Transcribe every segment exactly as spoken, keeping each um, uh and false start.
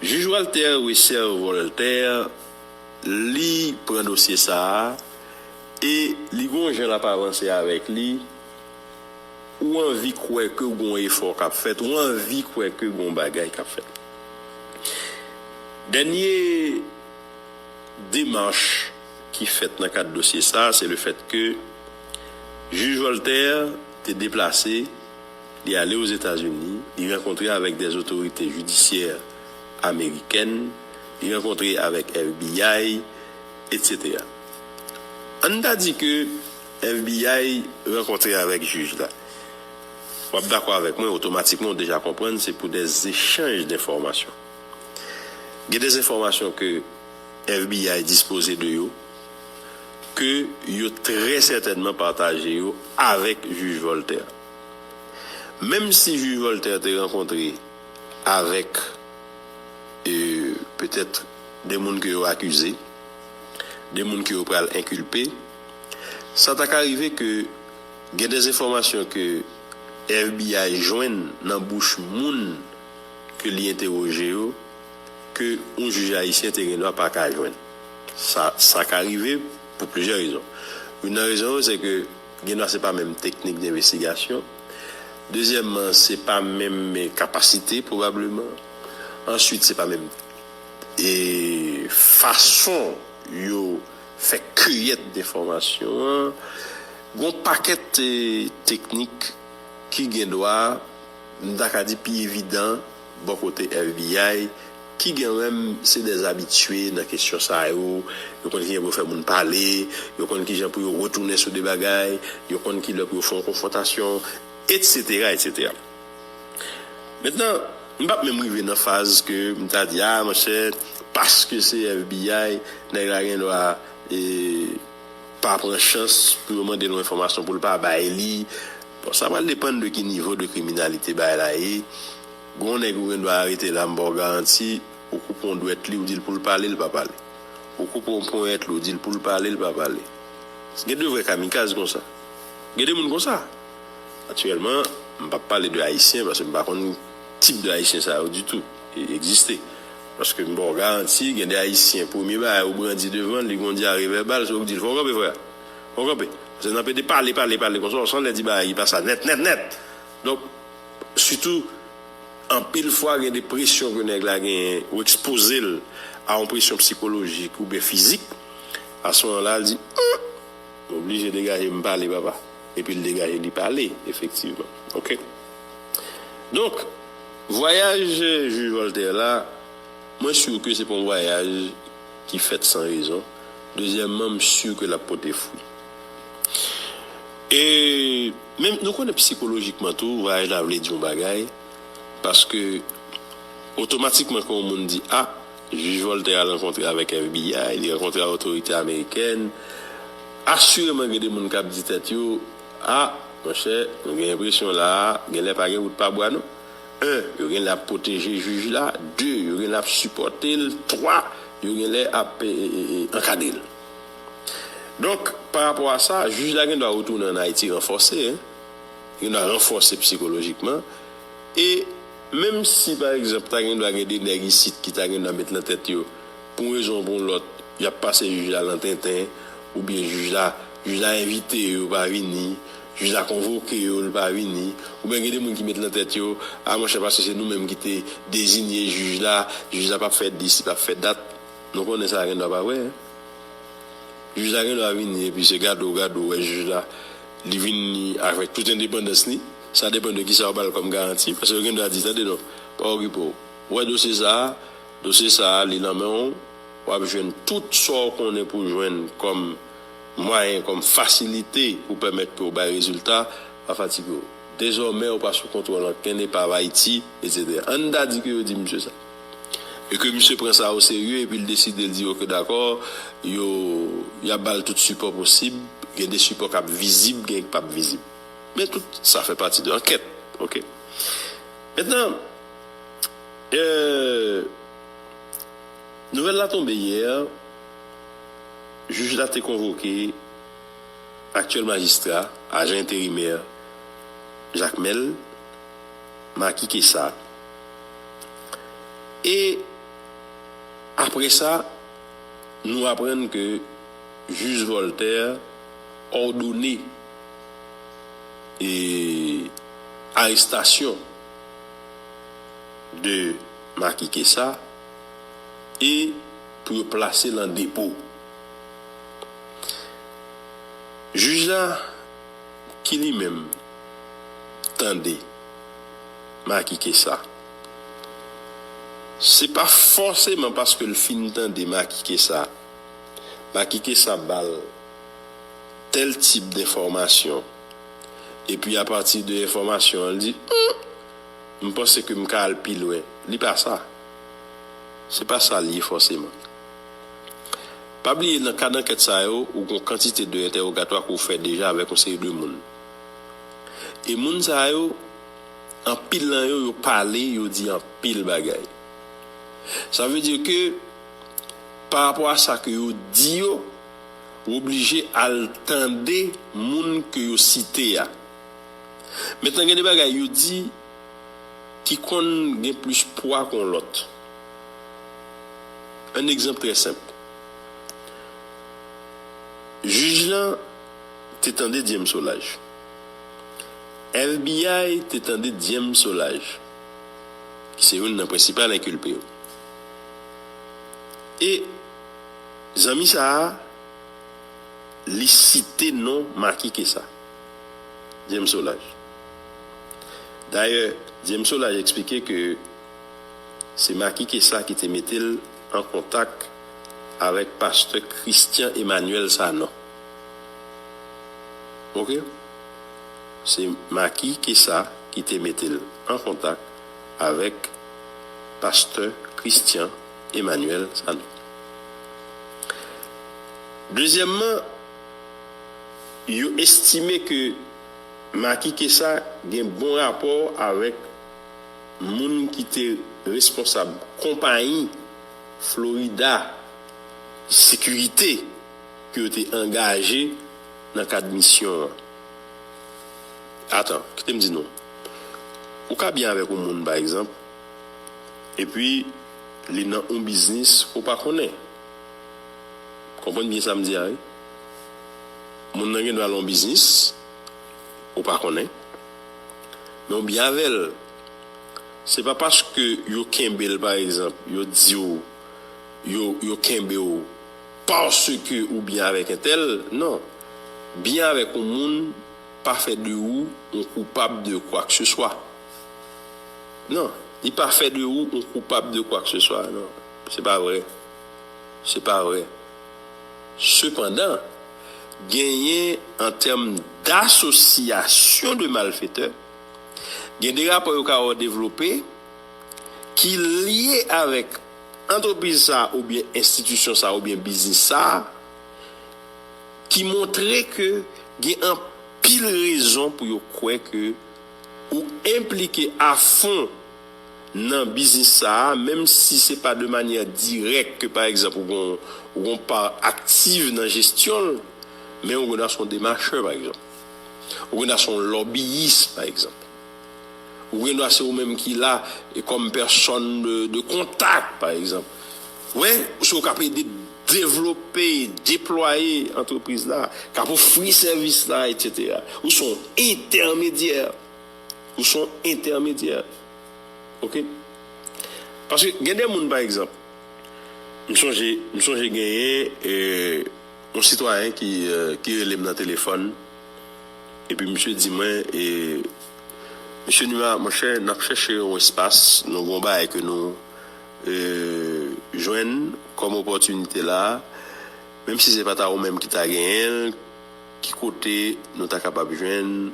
Jij Walter Wesser Voltaire, li pran dosye sa a e li gon jan l ap avanse avèk li. Ou anvi kwè ke gon efò k ap fèt, ou anvi kwè ke gon bagay k ap fèt. Dènye demach ki fèt nan kad dosye sa, se le fèt ke jij Voltaire te deplase, li ale Ozetazini, li rankontre avèk des otorite jidisyè amerikèn, li rankontre avèk F B I, et cetera. Ann ta di ke F B I rankontre avèk jij la. W ap dakò avèk mwen, otomatikman w deja konprann se pou des échanges d'informations. Gen des enfòmasyon ke F B I dispoze de yo, ke yo trè sètènman pataje yo avèk jij Voltaire. Menm si jij Voltaire te rankontre avèk, e, petèt de moun ke yo akize, de moun ke yo pral enkilpe, sa ta ka rive ke gen des enfòmasyon ke F B I jwenn nan bouch moun ke li entèwoje yo, ke yon jij ayisyen te gen dwa pa ka jwenn. Sa, sa ka rive pou plizyè rezon. Youn nan rezon yo, se ke gen dwa se pa menm teknik denvestigasyon. Dezyèmman, se pa menm kapasite, pwobableman. Answit, se pa menm, e, fason yo fè kiyèt denfòmasyon an. Gon pakèt, e, teknik ki gen dwa, m ta ka di pi evidan, bò kote F B I, ki gen menm se des abitye nan kesyon sa yo, yo konn kijan pou yo fè moun pale, yo konn kijan pou yo retounen sou de bagay, yo konn kilè pou yo fè yon konfwontasyon, et cetera, et cetera. Mentnan, m p ap menm rive nan faz ke m ta di, a, monchè, paske se F B I, nèg la gen dwa, e, pa pran chans pou yo mande l yon enfòmasyon pou l pa bay li. Bon, sa pral depann de ki nivo de kriminalite bagay la ye. Gon nèg ou gen dwa arete la, m ba w garanti, ou koupe yon dwèt li, ou di l pou l pale, l pa pale. Ou koupe yon ponyèt li, ou di l pou l pale, l pa pale. Gen de vrè kamikaz konsa. Gen de moun konsa. Aktyèlman, m p ap pale de Ayisyen, paske m pa konn tip de Ayisyen sa yo ditou, e, egziste. Paske m ba w garanti, gen de Ayisyen, premye bagay ou brandi devan l, li gon dyare vèbal, se ou k di l, fò w kanpe, frè. Fò w kanpe. Paske nan pede pale, pale, pale konsa, w sanlè di bagay ki pa sa nèt, nèt, nèt. Donk, sitou, anpil fwa, gen de presyon ke nèg la genyen, ou ekspoze l a yon presyon sikolojik oubyen fizik, a se moman la, l di, "Hum, m oblije degaje m pale, papa." Epi l degaje li pale, efektivman. Oke? Donk, vwayaj jij Voltaire la, mwen si ke se pa yon vwayaj ki fèt san rezon. Dezyèmman, m si ke l ap pote fwi. E menm nou konnen sikolojikman tou, vwayaj la vle di yon bagay, paske otomatikman kan yon moun di, a, jij Voltaire al rankontre avèk F B I, li rankontre ak otorite amerikèn, asireman gen de moun k ap di tèt yo, a, monchè, nou gen enpresyon la a, genlè pa gen wout pa bwa non. En, yo genlè ap pwoteje jij la, de, yo genlè ap sipòte l, twa, yo genlè ap, e, e, e, e, ankadre l. Donk, pa rapò a sa, jij la gen dwa retounen ann Ayiti ranfòse, en. Li gen dwa ranfòse sikolojikman. E menm si, pa egzanp, ta gen dwa gen de nèg isit ki ta gen dwa met nan tèt yo, pou yon rezon ou pou yon lòt, y ap pase jij la nan tenten, oubyen jij la, jij la envite yo, yo pa vini, jij la konvoke yo, yo pa vini, oubyen gen de moun ki met nan tèt yo, a monchè, paske se nou menm ki te deziye jij la, jij la p ap fè dis, li p ap fè dat. Nou konnen sa gen dwa pa vre, en. Jij la gen dwa vini, epi se gade w, gade w, wè jij la, li vini avèk tout endepandans li. Sa depann de kisa yo ba l kòm garanti, paske yo gen dwa di, tande non, pa okipe w. Ou wè dosye sa a, dosye sa a, li nan men w, w ap jwenn tout sa w konnen pou w jwenn kòm mwayen, kòm fasilite pou pèmèt ke w bay rezilta, pa fatige w. Dezòmè, ou pa sou kontwòl ankenn epav Ayiti, et cetera. Ann ta di ke yo di misye sa. E ke misye pran sa o serye, epi l deside, l di, oke, dakò, yo, y ap ba l tout sipò posib, gen de sipò k ap vizib, gen k p ap vizib. Men tout sa fè pati de ankèt, oke. Mentnan, euh, nouvèl la tonbe yè, jij la te konvoke aktyèl majistra, ajan enterimè, Jakmèl, Maki Kesa. E Apre sa, nou aprann ke jij Voltaire òdone e arestasyon de Maki Kessa e pou yo plase l an depo. Jij la ki li menm tande Maki Kessa, se pa fòseman paske l fin tande Maki Kessa, Maki Kessa ba l tèl tip d enfòmasyon, epi apati de enfòmasyon an, l di, hmm, m panse ke m ka al pi lwen. Li pa sa. Se pa sa l ye fòseman. Pa bliye, nan kad ankèt sa yo, ou gen yon kantite de entèwogatwa ke w fè deja avèk yon seri de moun. E moun sa yo, anpil nan yo, yo pale, yo di anpil bagay. Sa vle di ke, pa rapò a sa ke yo di yo, ou oblije al tande moun ke yo site a. Mentnan, gen de bagay yo di ki konn gen plis pwa ke yon lòt. Yon egzanp trè senp. Jij lan te tande James Solages. FBI te tande James Solages, ki se youn nan prensipal enkilpe yo. E zanmi sa a, li site non Maki Kessa, James Solages. Dayè, James Solages eksplike ke se Maki Kessa ki te mete l an kontak avèk pastè Christian Emmanuel Sanon. Oke? Se Maki Kessa ki te mete l an kontak avèk pastè Christian Emmanuel Sanon. Dezyèmman, yo estime ke Maki Kessa gen bon rapò avèk moun ki te responsab konpayi Florida Sekirite ke yo te angaje nan kad misyon an. Atan, kite m di nou. Ou ka byen avèk yon moun, pa egzanp, epi li nan yon biznis ke w pa konnen. Konprann byen sa m di a, wi. Moun nan gen dwa nan yon biznis, ou pa konnen, men w byen avè l. Se pa paske yo kenbe l, pa egzanp, yo di w, yo, yo kenbe w paske ou byen avèk entèl, non. Byen avèk yon moun pa fè de ou yon koupab de kwa ke se swa. Non, li pa fè de ou yon koupab de kwa ke se swa, non. Se pa vrè. Se pa vrè. Sepandan, genyen an tèm d'association de malfaiteurs, gen de rapò yo ka wè devlope ki lye avèk antrepriz sa a oubyen enstitisyon sa a oubyen biznis sa a, ki montre ke gen anpil rezon pou yo kwè ke ou enplike afon nan biznis sa a, menm si se pa de manyè dirèk ke, pa egzanp, ou gon, ou gon pa aktiv nan jesyon l, men ou gen dwa se yon demachè, pa egzanp. Ou gen dwa se yon lòbiyis, pa egzanp. Ou gen dwa se ou menm ki la e kòm pèsòn de, de kontak, pa egzanp. Wi, se ou k ap ede devlope, deplwaye antrepriz la, k ap ofri sèvis la, etsetera. Ou se yon entèmedyè. Ou se yon entèmedyè. Oke? Paske gen de moun, pa egzanp, m sonje, m sonje genyen, e, yon sitwayen ki, e, ki rele m nan telefòn, epi misye di mwen, e, Mesye Numa, monchè, n ap chèche yon espas, nou gen yon bagay ke nou, e, jwenn kòm opòtinite la, menm si se pa ta ou menm ki ta genyen l, ki kote nou ta kapab jwenn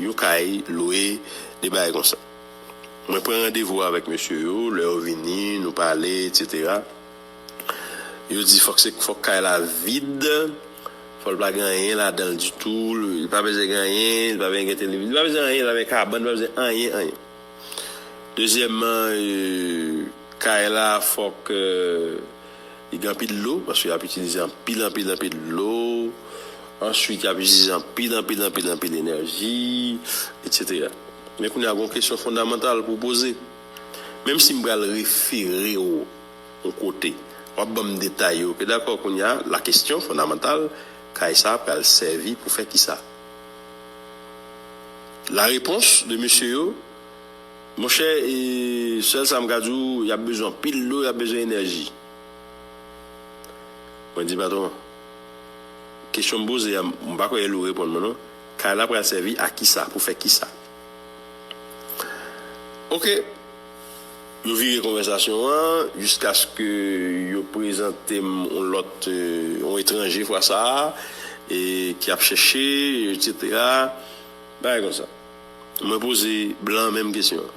yon kay lwe, de bagay konsa. Mwen pran randevou avèk mesye yo, lè yo vini, nou pale, etsetera. Yo di fòk se, fòk kay la vid, fò l pa gen anyen ladan l ditou, li pa bezwen gen anyen, li pa bezwen gen televizyon, li pa bezwen anyen, li pa bezwen kabann, li pa bezwen anyen, anyen. Dezyèmman, e, kay la fòk, e, li gen anpil dlo, paske y ap itilize anpil, anpil, anpil dlo. Answit, y ap itilize anpil, anpil, anpil, anpil enèji, etsetera. Men kounye a, gen yon kesyon fondamantal pou w poze. Menm si m pral refere w yon kote, W ap ban m detay yo, oke, dakò, kounye a, la kesyon fondamantal, kay sa a pral sèvi pou fè kisa? La repons de mesye yo, monchè, e, sèl sa m ka di w, y ap bezwen anpil dlo, y ap bezwen enèji. Mwen di, patwon, kesyon m poze a, m pa kwè e l ou reponn mwen, non. Kay la pral sèvi a kisa? Pou fè kisa? Oke. Yo vire konvèsasyon an jiskaske yo prezante m yon lòt, e, yon etranje fwa sa a, e, ki ap chèche, etsetera. Bagay konsa. Mwen poze blan an menm kesyon an.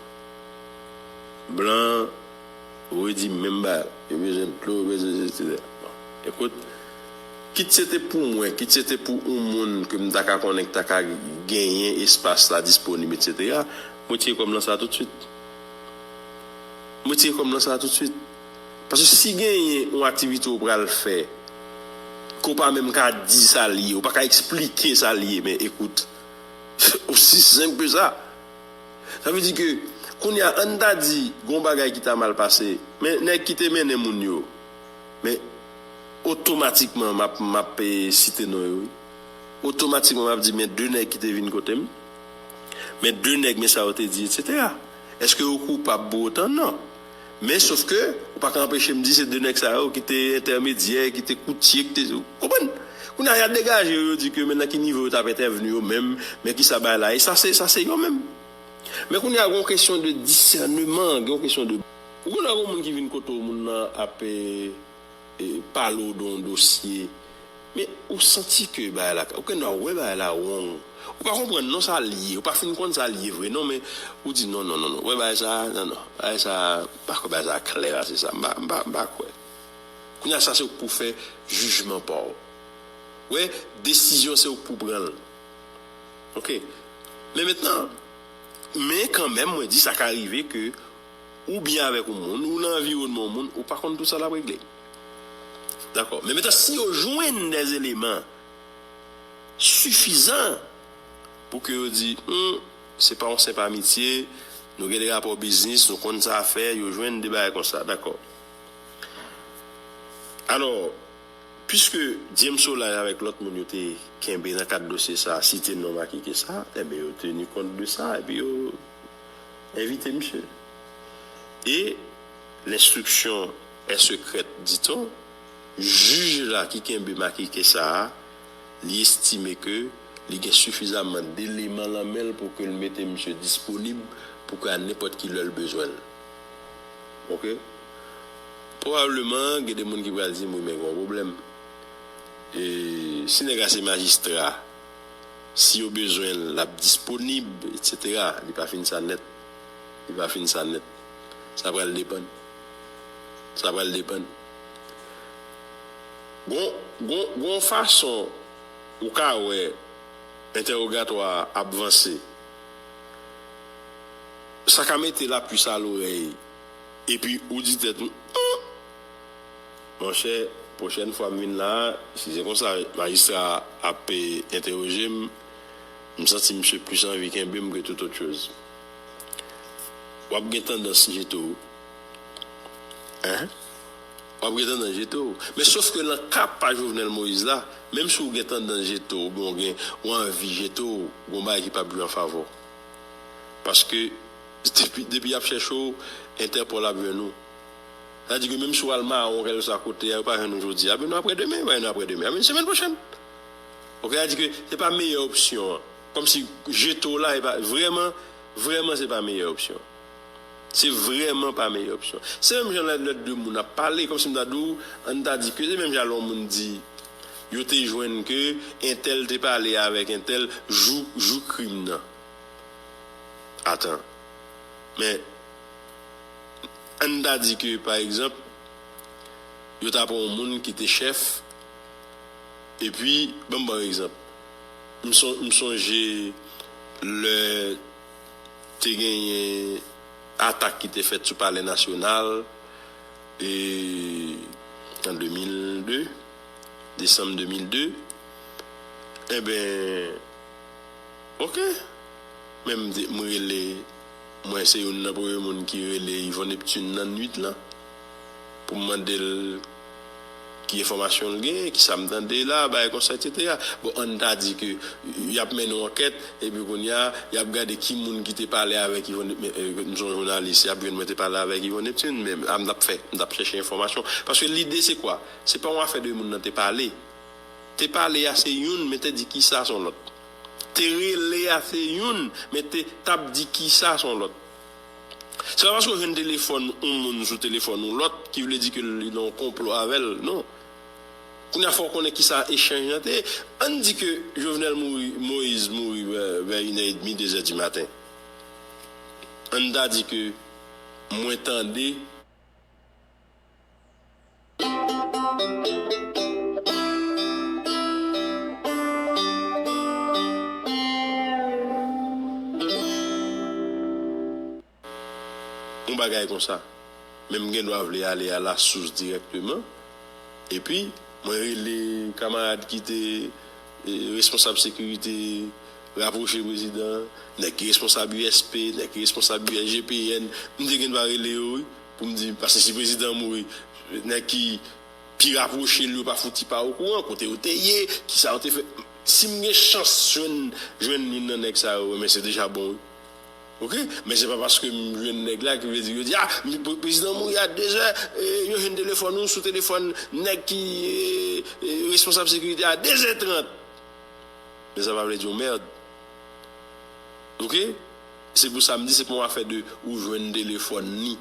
Blan an redi menm bagay. Yo bezwen dlo, yo bezwen etsetera. Bon, ekout, kit se te pou mwen, kit se te pou yon moun ke m ta ka konnen ki ta ka genyen espas la disponib, etsetera, mwen tire kòb lan sa toutswit. Mwen tire kòb lan sa toutswit. Paske si genyen yon aktivite ou pral fè, ke w pa menm ka di sa l ye, ou pa ka eksplike sa l ye, men ekout, osi senp ke sa. Sa vle di ke, kounye a, ann ta di, gon bagay ki ta mal pase, men nèg ki te mennen moun yo, men otomatikman, m ap, m ap, e, site non yo, wi. Otomatikman, m ap di, men de nèg ki te vin kote m, men de nèg, men sa yo te di, etsetera. Èske yo koupab pou otan? Non. Men, sof ke, ou pa ka anpeche m di se de nèg sa yo ki te entèmedyè, ki te koutye, ki te, ou konprann? Kounye a, y a degaje yo, yo di ke men nan ki nivo yo t ap entèvni yo menm, men kisa bagay la ye, sa se, sa se yo menm. Men kounye a, gen yon kesyon de disèneman, gen yon kesyon de. Ou konn wè yon moun ki vin kote w, moun nan ap, e, e, pale w de yon dosye, men ou santi ke bagay la, ou konn wè bagay la wrong. Ou pa konprann non sa l ye, ou pa fin konn sa l ye vre non, men ou di non, non, non, non, wè bagay sa, non, non, bagay sa, m pa kwè bagay sa klè ase sa, m pa, m pa, m pa kwè. Kounye a sa se ou k pou fè jijman pa w. Wè, desizyon se ou k pou pran l. Oke. Men mentnan, men kanmenm, mwen di sa ka rive ke ou byen avèk yon moun, ou nan anviwònman yon moun, ou pa konn tout sa l ap regle. Dakò. Men mentnan, si yo jwenn dè eleman sifizan pou ke yo di, hmm, se pa yon senp amitye, nou gen de rapò biznis, nou konn sa a fè, yo jwenn de bagay konsa, dakò. Alò, piske James Solage avèk lòt moun yo te kenbe nan kad dosye sa a, site non Macky Kessa, enben yo teni kont de sa, epi yo envite misye. E l'instruction est secrète, dit-on, jij la ki kenbe Macky Kessa a, li estime ke li gen sifizaman deleman lan men l pou ke l mete misye disponib pou ke a nenpòt ki lè l bezwen l. Oke? Pwobableman, gen de moun ki pral di m, wi, men gen yon pwoblèm. E, si nèg la se majistra, si yo bezwen l, l ap disponib, etsetera. Li pa fin sa nèt. Li pa fin sa nèt. Sa pral depann. Sa pral depann. Gon, gon, gon fason ou ka wè entèwogatwa a ap vanse. Sa ka mete lapis a lorèy. Epi ou di tèt ou, hmm, monchè, pwochèn fwa m vin la a, si se konsa majistra a ap, e, entèwoje m, m santi misye plis anvi kenbe m ke tout autre chose. W ap gen tandans jete w. Hein? W ap gen tandans jete w. Men sof ke nan ka pa Jovenel Moïse la, menm si w gen tandans jete w, oubyen w gen, w anvi jete w, gon bagay ki p ap jwe an favè w. Paske depi, depi y ap chèche w, Entèpòl ap jwenn ou. Sa di ke menm si w al mawon kèlkeswa kote a, yo pa jwenn ou jodi a, yo pa jwenn ou apre demen, yo pa jwenn ou apre demen, yo pa jwenn ou semenn pwochèn. Oke, sa di ke se pa meyè opsyon an. Kòmsi jete w la, e pa, vrèman, vrèman se pa meyè opsyon. Se vrèman pa meyè opsyon. Se menm jan lè, lè de moun ap pale, kòmsi m ta di w, ann ta di ke se menm jan lè yon moun di, yo te jwenn ke entèl te pale avèk entèl jou, jou krim nan. Atan. Men, ann ta di ke, pa egzanp, yo ta pran yon moun ki te chèf, epi, ban m ba w egzanp. M son-, m sonje lè te genyen atak ki te fèt sou Palè Nasyonal, e, an de mil de, desanm de mil de, enben, oke. Men m di, m rele, mwen se youn nan premye moun ki rele Yvon Neptune nan nuit lan pou m mande l ki enfòmasyon l genyen, ki sa m tande la, bagay konsa, etsetera. Bon, ann ta di ke y ap mennen yon ankèt, epi kounye a, y ap gade ki moun ki te pale avèk Yvonne, men, e, m se yon jounalis, y ap jwenn mwen te pale avèk Yvonne Neptune, men a m t ap fè, m t ap chèche enfòmasyon. Paske lide se kwa? Se pa yon afè de moun nan te pale. Te pale a se youn, men te di kisa se yon lòt. Te rele a se youn, men te t ap di kisa se yon lòt. Se pa paske w jwenn telefòn yon moun sou telefòn yon lòt ki vle di ke li nan yon konplo avè l, non. Kounye a fò w konnen kisa echanj lan te ye. Ann di ke Jovenel mouri, Moïse mouri vè, vè inè edmi, dezè di maten. Ann ta di ke mwen tande yon bagay konsa. Men m gen dwa vle ale a lasous dirèkteman. Epi, mwen rele kamarad ki te, e, responsab sekirite rapwoche prezidan, nèg ki responsab U S P, nèg ki responsab U S G P N, m te gen dwa rele yo, wi, pou m di, paske si prezidan mouri, nèg ki pi rapwoche l yo pa fouti pa okouran, kote yo te ye, kisa yo te fè. Si m gen chans jwenn, jwenn youn nan nèg sa yo, men se deja bon, wi. Oke? Men se pa paske m jwenn nèg la ki vle di, yo di, a, m, pre-, prezidan mouri a dezè, e, yo jwenn telefòn ou sou telefòn nèg ki, e, e, responsab sekirite a dezè trant. Men sa pa vle di yon mèd. Oke? Se pou sa m di, se pa yon afè de ou jwenn telefòn ni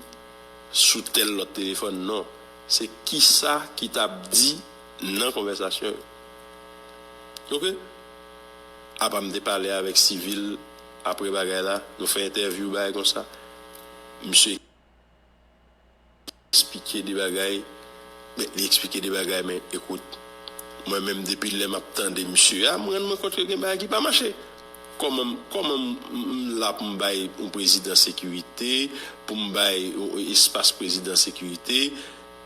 sou tèl lòt telefòn, non. Se kisa ki t ap di nan konvèsasyon yo. Oke? Apa m te pale avèk sivil apre bagay la, nou fè entèvyou, bagay konsa. Misye eksplike de bagay, men li eksplike de bagay, men ekout, mwen menm depi lè m ap tande misye a, m rann mwen kont ke gen bagay ki pa mache. Kòman, kòman m, m, m la pou m bay yon prezidan sekirite, pou m bay yon espas prezidan sekirite,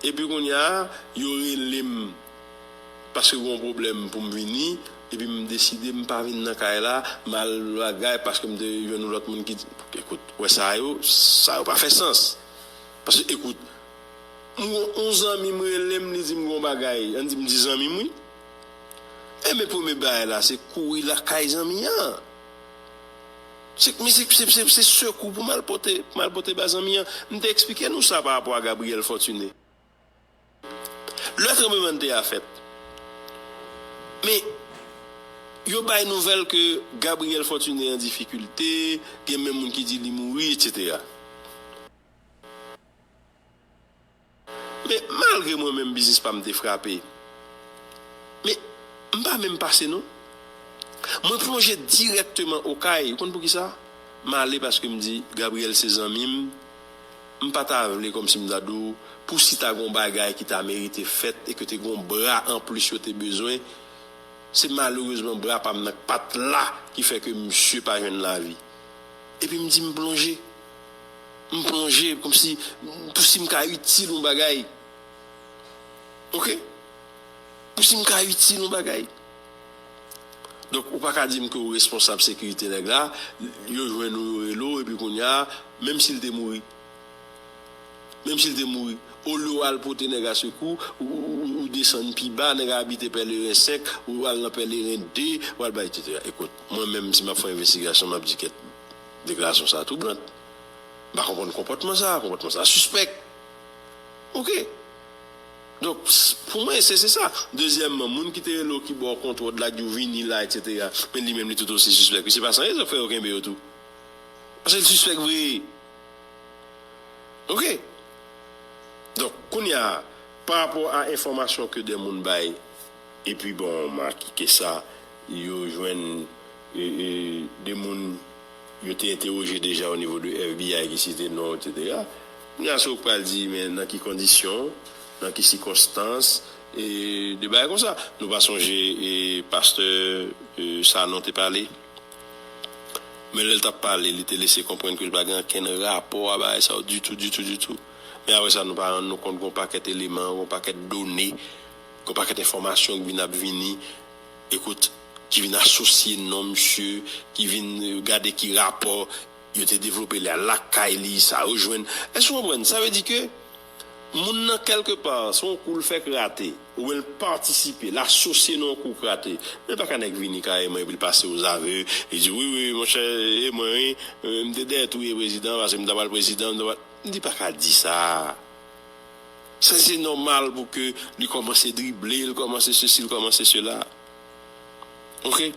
epi kounye a, yo rele m paske gen yon pwoblèm pou m vini, epi m deside m pa vin nan kay la, m al bagay paske m te jwenn yon lòt moun ki di, ekout, wè sa yo, sa yo pa fè sans. Paske, ekout, m gon, yon zanmi m rele m, li di m gon bagay, ann di m di zanmi m, wi. Enben, premye bagay la, se kouri lakay zanmi an. Se, men se, se, se, se sekou pou m al pote, pou m al pote ba zanmi an. M te eksplike nou sa pa rapò a Gabriel Fortuné. Lè tranblemanntè a fèt, men yo bay nouvèl ke Gabriel Fortuné an difikilte, gen menm moun ki di li mouri, etsetera. Men malgre mwen menm biznis pa m te frape, men m pa menm pase non. Mwen plonje dirèkteman Okay. Ou konn poukisa? M ale paske m di, Gabriel se zanmi m. M pa ta vle kòmsi m ta di w, pou si ta gon bagay ki ta merite fèt e ke te gon bra anplis yo te bezwen, se malerezman bra pa m nan k pa t la ki fè ke misye pa jwenn lavi. Epi m di m plonje. M plonje kòmsi, pou si m ka itil yon bagay. Oke? Pou si m ka itil yon bagay. Donk, ou pa ka di m ke ou responsab sekirite nèg la, yo jwenn ou, yo rele w, epi kounye a, menm si l te mouri, menm si l te mouri, olye w al pote nèg la sekou, ou, ou, ou, ou desann pi ba, nèg la abite Pèleren senk, ou al nan Pèleren de, ou al bay, etsetera. Ekout, mwen menm, si m ap fè envestigasyon, m ap di kèt, deklarasyon sa a twoublante. M pa konprann konpòtman sa a, konpòtman sa a sispèk. Oke. Donk, s-, pou mwen, se, se sa. Dezyèmman, moun ki te rele w ki ba w kont wòd la, ki di w vini la, etsetera. Men li menm, li tout osi sispèk. Wi, se pa san rezon, frè, yo kenbe yo tou. Paske l sispèk vre. Oke. Donk, kounye a, pa rapò a enfòmasyon ke de moun bay, epi bon, m a ki ke sa, yo jwenn, e, e, de moun yo te entèwoje deja o nivo de F B I ki site non, etsetera. Kounye a, se ou k pral di, men nan ki kondisyon, nan ki sikonstans, e de bagay konsa. Nou pa sonje, e, pastè, e, Sanon te pale. Men lè l t ap pale, li te lese konprann ke l pa gen okenn rapò a bagay sa yo ditou, ditou, ditou. Men apre sa, nou pa rann nou kont gon pakèt eleman, gon pakèt done, gon pakèt enfòmasyon ki vin ap vini, ekout, ki vin asosye non misye, ki vin, e, gade ki rapò yo te devlope la lakay li, sa yo jwenn. Èske w konprann? Sa vle di ke Moun nan, kèlkepa, se yon kou l fèk rate, oubyen l patisipe, l asosye nan yon kou k rate. Men pa ka nèg vini kay mwen epi l pase ozave, li di, "Wi, wi, monchè, e mwen, wi, e, m te dèyè touye prezidan, paske m ta pral prezidan, m ta pral," li pa ka di sa. Sa, se nòmal pou ke li kòmanse drible, li kòmanse sesi, li kòmanse sela. Oke?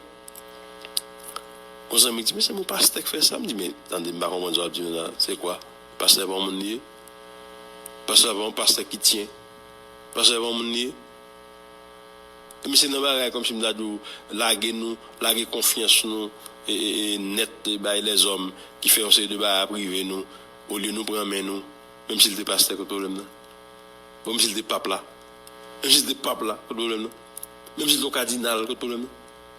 Yon zanmi di, "Men se yon pastè k fè sa." M di, "Men, tande, m pa konprann sa w ap di m la. Se kwa? Pastè pa yon moun li ye? Pastè pa yon pastè ki tyen? Pastè pa yon moun li ye?" E misye nan bagay kòmsi m ta di w, lage nou, lage konfyans nou, e, e, e, nèt, e, bay lèzòm ki fè yon seri de bagay ap rive nou, olye nou pran men nou, menm si l te pastè, kot pwoblèm nan? Bon, menm si l te pap la. Menm si l te pap la, kot pwoblèm nan? Menm si l te yon kadinal, kot pwoblèm nan?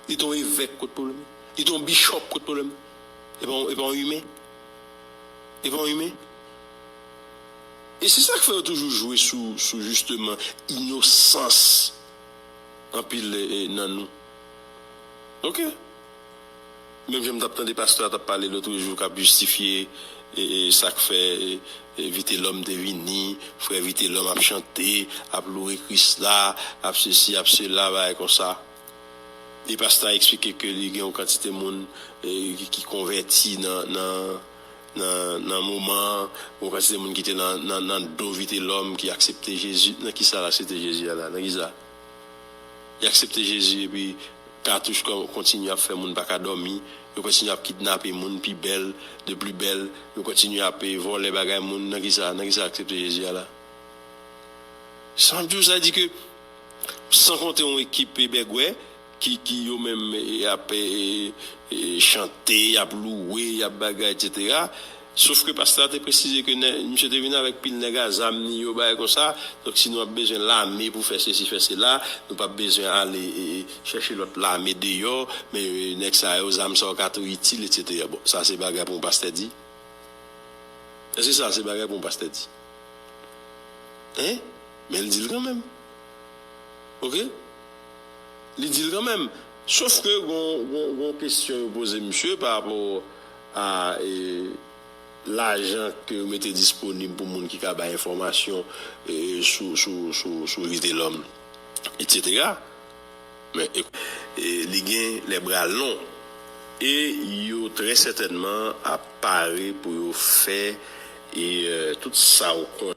Li te yon evèk, kot pwoblèm nan? Li te yon bichòp, kot pwoblèm nan? E pa yon, e pa yon imen? E pa yon imen? E se sa k fè yo toujou jwe sou, sou jisteman inosans anpil, e, e, nan nou. Oke? Menm jan m t ap tande pastè a t ap pale lotrejou, k ap jistifye, e, e, sa k fè, e, e, Vitelòm te vini, frè Vitelòm ap chante, ap louwe Kris la, ap sesi, ap sela, bagay konsa. E pastè a eksplike ke li gen yon kantite moun, e, ki, ki konvèti nan, nan, nan, nan moman an, yon kantite moun ki te nan, nan, nan do Vitelòm ki aksepte Jezi. Nan kisa l aksepte Jezi a la? Nan kisa? Li aksepte Jezi epi katouch kon-, kontinye ap fè moun pa ka dòmi, yo kontinye ap kidnape moun pi bèl, de pli bèl, yo kontinye ap, e, vòlè bagay moun. Nan kisa? Nan kisa aksepte Jezi a la? Sa m ap di w, sa di ke, san konte yon ekip, e, bègwè, ki, ki yo menm, e, ap, e, e, chante, y ap louwe, y ap bagay, etsetera. Sof ke pastè a te presize ke nè-, misye te vin avèk pil nèg a zam ni yo, bagay konsa. Donk, si nou ap bezwen lame pou fè sesi, fè sela, nou p ap bezwen ale, e, e, chèche lòt lame deyò, men, e, nèg sa yo, zam sa yo ka tou itil, etsetera. Bon, sa se bagay pou yon pastè di? Èske sa se bagay pou yon pastè di? Hein? Men l di l kanmenm. Oke? Li di l kanmenm. Sof ke gon, gon, gon kesyon yo poze misye pa rapò a, e, lajan ke yo mete disponib pou moun ki ka bay enfòmasyon, e, sou, sou, sou, sou Vitelòm, etsetera. Men, e, e, li gen les bras longs. E yo trè sètènman ap pare pou yo fè, e, e, tout sa w konnen.